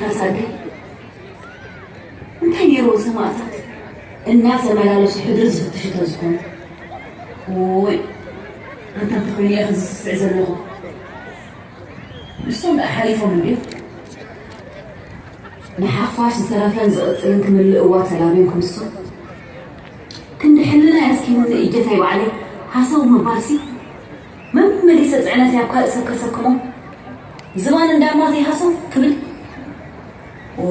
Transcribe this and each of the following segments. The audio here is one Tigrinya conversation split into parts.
ሓሳቢ እንታይ ነይርዎ? ሰማእታት እናተመላለሱ ሕድሪ ዝፍትሹ ተዝኾኑ። ወይ ኣንታ እንተኾይኑ እየ ዝስስዕ ዘለኹ። ንሶም ደኣ ሓሊፎም እንድዮም። ንሓፋሽ ዝተረፈን ዝቕጽልን ክምልእዋ ተላብዮም ክንሶም። ክንዲ ሕልና ያስኪሙኒ እጀታይ ባዕለይ ሃሰው ምባልሲ መመሊሰ ጽዕነተይ ኣብ ካልእ ሰብ ከሰክሞ። ዝባን እንዳማተይ ሃሰው ክብል። ኦ።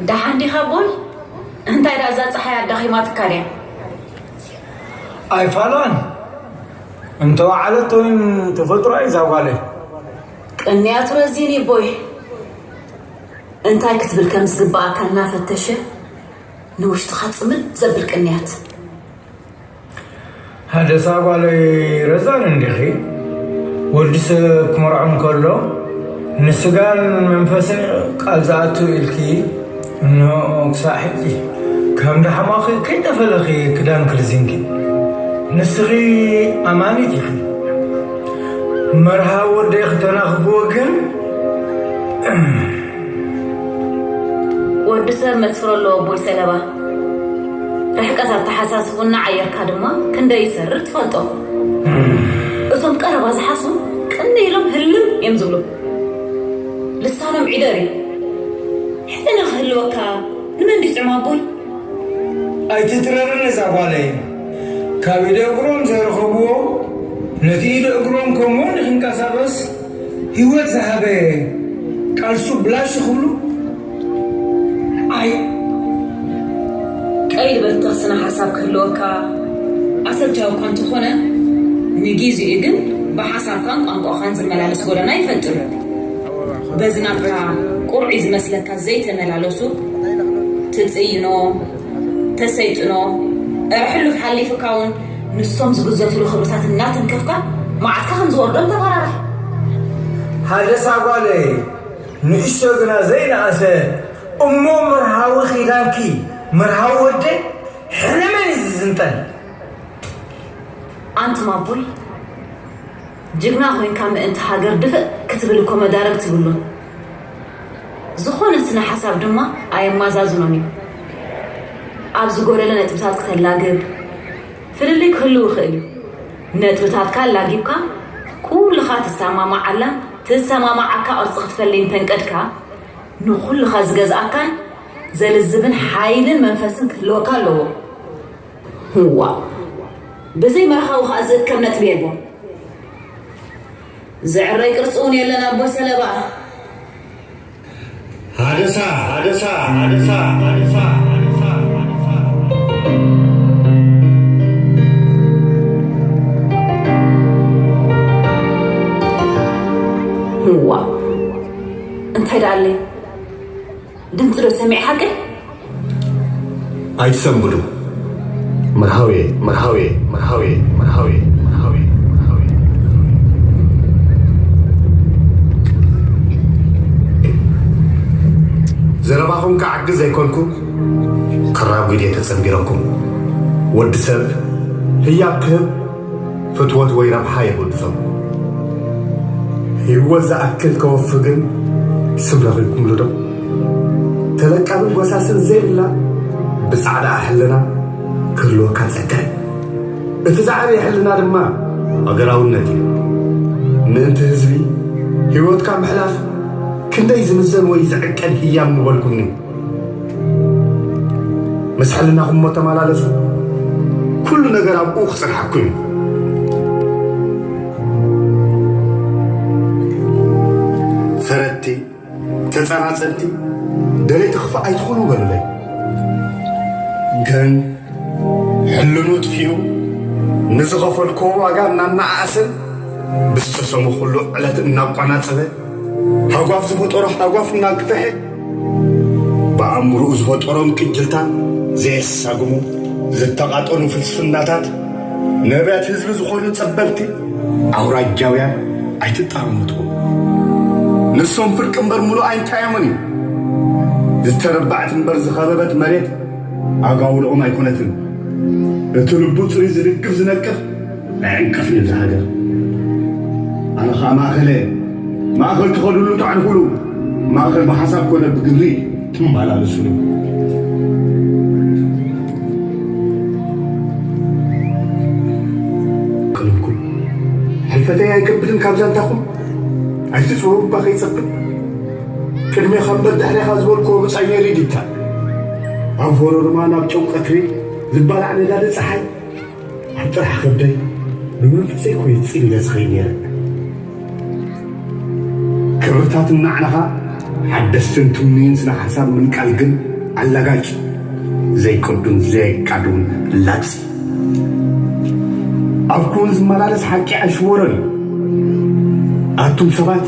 ደሓን ዲኻ ኣቦይ? እንታይ ደኣ እዛ ጸሓይ ኣዳኺማትካ ድያ? ኣይፋላን። እንተወዓለት እውን ተፈጥሮ እዩ እዛ ጓለይ። ቅንያት ረዚን እዩ ኣቦይ። እንታይ ክትብል ከም ዝግብኣካ እናፈተሸ ንውሽጥኻ ጽምድ ዘብል ቅንያት። ሃደሳ ጓለይ ረዛን እንዲኺ? ወዲ ሰብ ክመርዖ እንከሎ ንስጋን መንፈስን ቃል ዝኣቱ ኢልኪ እንሆ ክሳዕ ሕጂ ከም ዳሕማኺ ከይጠፈለኺ ክዳን ክርዚንኪ። ንስኺ ኣማኒት ኢኺ። መርሃ ወደይ ክተናኽፍዎ ግን ወዲ ሰብ መስፍሮ ኣለዎ ኣቦይ ሰለባ። ርሕቀት ኣተሓሳስቡና ዓየርካ ድማ ክንደይ ይሰርር ትፈልጦ። እቶም ቀረባ ዝሓስቡ ቅንይ ኢሎም ህልም እዮም ዝብሉ። ልሳኖም ዒደር እዩ። ሕልና ክህልወካ ንመን ድዩ ጥዑም ኣቦይ? ኣይትትረርን እዛ ጓለይ። ካብ ኢደ እግሮም ዘይረኸብዎ ነቲ ኢደ እግሮም ከምኡ ንክንቀሳቐስ ህይወት ዝሃበ ቃልሱ ብላሽ ክብሉ ኣይ ቀይድ በተኽ ስነ ሓሳብ ክህልወካ ኣሰልቻዊ እኳ እንተኾነ ንጊዜኡ ግን ብሓሳብካን ቋንቋኻን ዝመላለስ ጎደና ይፈጥር። በዚ ናትካ ቁርዒ ዝመስለካ ዘይተመላለሱ ትጽይኖ ተሰይጥኖ እረ ሕሉፍ ሓሊፍካ እውን ንሶም ዝግዘትሉ ክብርታት እናተንከፍካ መዓትካ ከም ዝወርዶም ተፈራርሕ። ሃደሳ ጓለይ ንእሽቶ ግና ዘይነኣሰ እሞ መርሃዊ ኺዳንኪ መርሃዊ ወደይ ሕነ መን እዩ ዝዝንጠል? ኣንቱም ኣቦይ ጅግና ኮይንካ ምእንቲ ሃገር ድፍእ ክትብል እኮ መዳርግቲ ይብሉን። ዝኾነ ስነ ሓሳብ ድማ ኣየማዛዝኖን እዩ። ኣብ ዝጎደለ ነጥብታት ክተላግብ ፍልልይ ክህልው ይኽእል እዩ። ነጥብታትካ ኣላጊብካ ኩልኻ ትሰማማዓላን ትሰማማዓካ ቅርጺ ክትፈሊ እንተንቀድካ ንኹልኻ ዝገዝኣካን ዘልዝብን ሓይልን መንፈስን ክህልወካ ኣለዎ። ዋእ ብዘይ መርሃዊ ከኣ ዝእከብ ነጥቢ የልቦን። ዝዕረይ ቅርጺ እውን የለን ኣቦይ ሰለባ። ሃደሳ ሃደሳ ሃደሳ ሃደሳ ሃደሳ ዋእ እንታይ ደኣ ኣለይ? ድምጺ ዶ ሰሚዕካ ግን? ኣይትሰንብዱ። መርሃውየ መርሃውየ መርሃውየ መርሃውየ መርሃውየ መርሃውየ ዘረባኹም ክዓግዝ ዘይኮንኩ ክራጉድ እየ ተጸንቢረኩም። ወዲ ሰብ ህያብ ክህብ ፍትወት ወይ ረብሓ የብሉን። ህይወት ዝኣክል ከወፊ ግን ስም ረኺብኩምሉ ዶ? ተለቃብን ጎሳስን ዘይብላ ብጻዕዳ ሕልና ክህልወካ ጸጋ እዩ። እቲ ዝዓበየ ሕልና ድማ ሃገራውነት እዩ። ምእንቲ ህዝቢ ህይወትካ ምሕላፍ ክንደይ ዝምዘን ወይ ዝዕቀን ህያብ ምበልኩምኒ። ምስ ሕልናኹም እሞ ተመላለሱ፣ ኩሉ ነገር ኣብኡ ክጽንሓኩም እዩ። ፈረድቲ፣ ተጸናጸንቲ፣ ደለይቲ ክፋእ ኣይትኹኑ በሉለይ። ግን ሕልኑ ጥፊኡ፣ ንዝኸፈልክዎ ዋጋ እናነኣኣሰን ብዝተሰሙ ኩሉ ዕለት እናቋናጸበ፣ ሃጓፍ ዝፈጠሮ ሃጓፍ እናግፈሐ፣ ብኣእምሮኡ ዝፈጠሮም ቅጅልታ ዘየሳግሙ ዝተቓጠኑ ፍልስፍናታት፣ ነብያት ህዝቢ ዝኾኑ ጸበብቲ ኣውራጃውያን ኣይትጠራመትዎም። ንሶም ፍርቂ እምበር ምሉእ ኣይንታዮምን እዩ። ዝተረባዕት እምበር ዝኸበበት መሬት ኣጋውልኦም ኣይኮነትን። እቲ ልቡ ጽሩይ ዝድግፍ ዝነቅፍ ናይ ዕንቅፍን እዚ ሃገር። ኣነ ኸኣ ማእኸለ፣ ማእኸል ትኸዱሉ ተዕርፉሉ፣ ማእኸል ብሓሳብ ኮነ ብግብሪ ትመላለሱሉ። ቅልብኩም ሕልፈተይ ኣይከብድን ካብ ዛንታኹም። ኣይትጽበቡ እባ ከይጸብብ። ቅድሜኻ እምበር ድሕሬኻ ዝበልክዎ ብጻይ ነይሩ ይድታ። ኣብ ሆሮርማ ናብ ጨው ቀትሪ ዝባላዕ ነዳዲ ጸሓይ ኣብ ጥራሕ ከብደይ ብመንፈሰይ ኮይት ጽል ኢለ ዝኸይድ ነይረ። ክብርታት እናዕነኻ ሓደስትን ትምኒን ስነ ሓሳብ ምንቃል ግን ኣላጋጭ፣ ዘይቅዱን ዘየቃድውን ላግጺ። ኣብ ክውን ዝመላለስ ሓቂ ኣይሽወሮን እዩ። ኣቱም ሰባት፣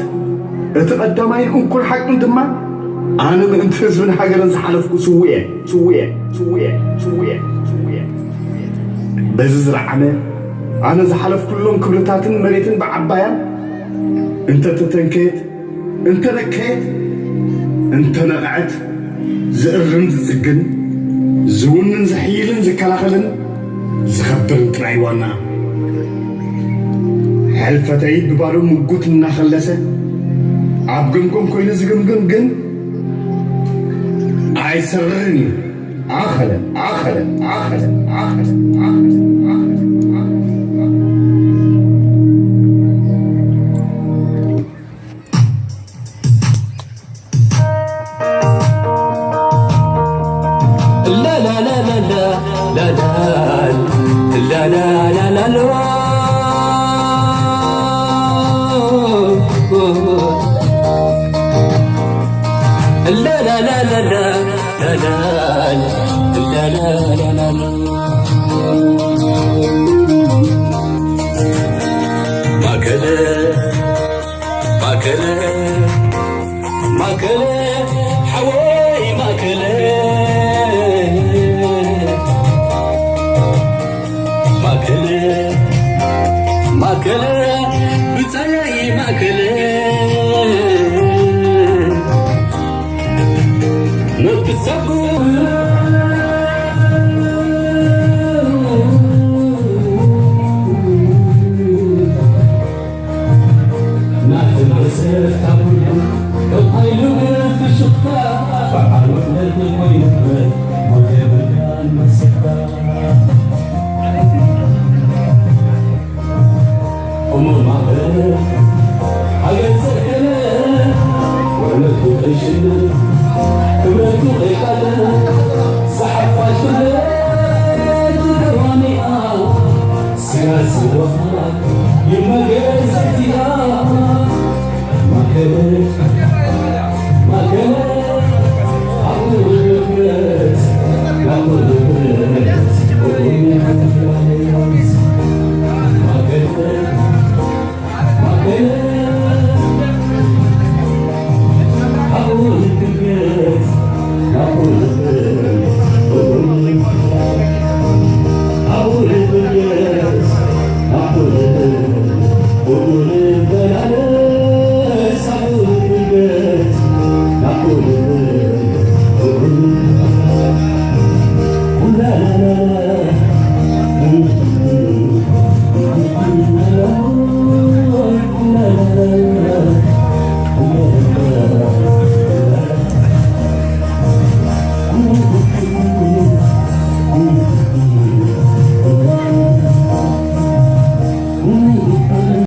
እቲ ቀዳማይን እንኩን ሓቅን ድማ ኣነ ምእንቲ ህዝብን ሃገርን ዝሓለፍኩ ስውእ እየ፣ ስውእ እየ፣ ስውእ እየ፣ ስውእ እየ፣ ስውእ እየ። በዚ ዝረዓመ ኣነ ዝሓለፍኩሎም ክብርታትን መሬትን ብዓባያን እንተተተንከየት፣ እንተነከየት፣ እንተነቕዐት፣ ዝእርን ዝጽግን፣ ዝውንን ዝሕይልን ዝከላኸልን ዝኸብርን ጥራይ ዋና። ሕልፈተይ ብባዶ ምጉት እናኸለሰ ኣብ ገምጎም ኮይኑ ዝግምግም ግን ኣይሰርርን እዩ። ኣኸለ፣ ኣኸለ፣ ኣኸለ፣ ኣኸለ፣ ኣኸለ፣ ኣኸለ፣ ኣኸለ፣ ኣኸለ። ማእከለ፣ ማእከለ፣ ማእከለ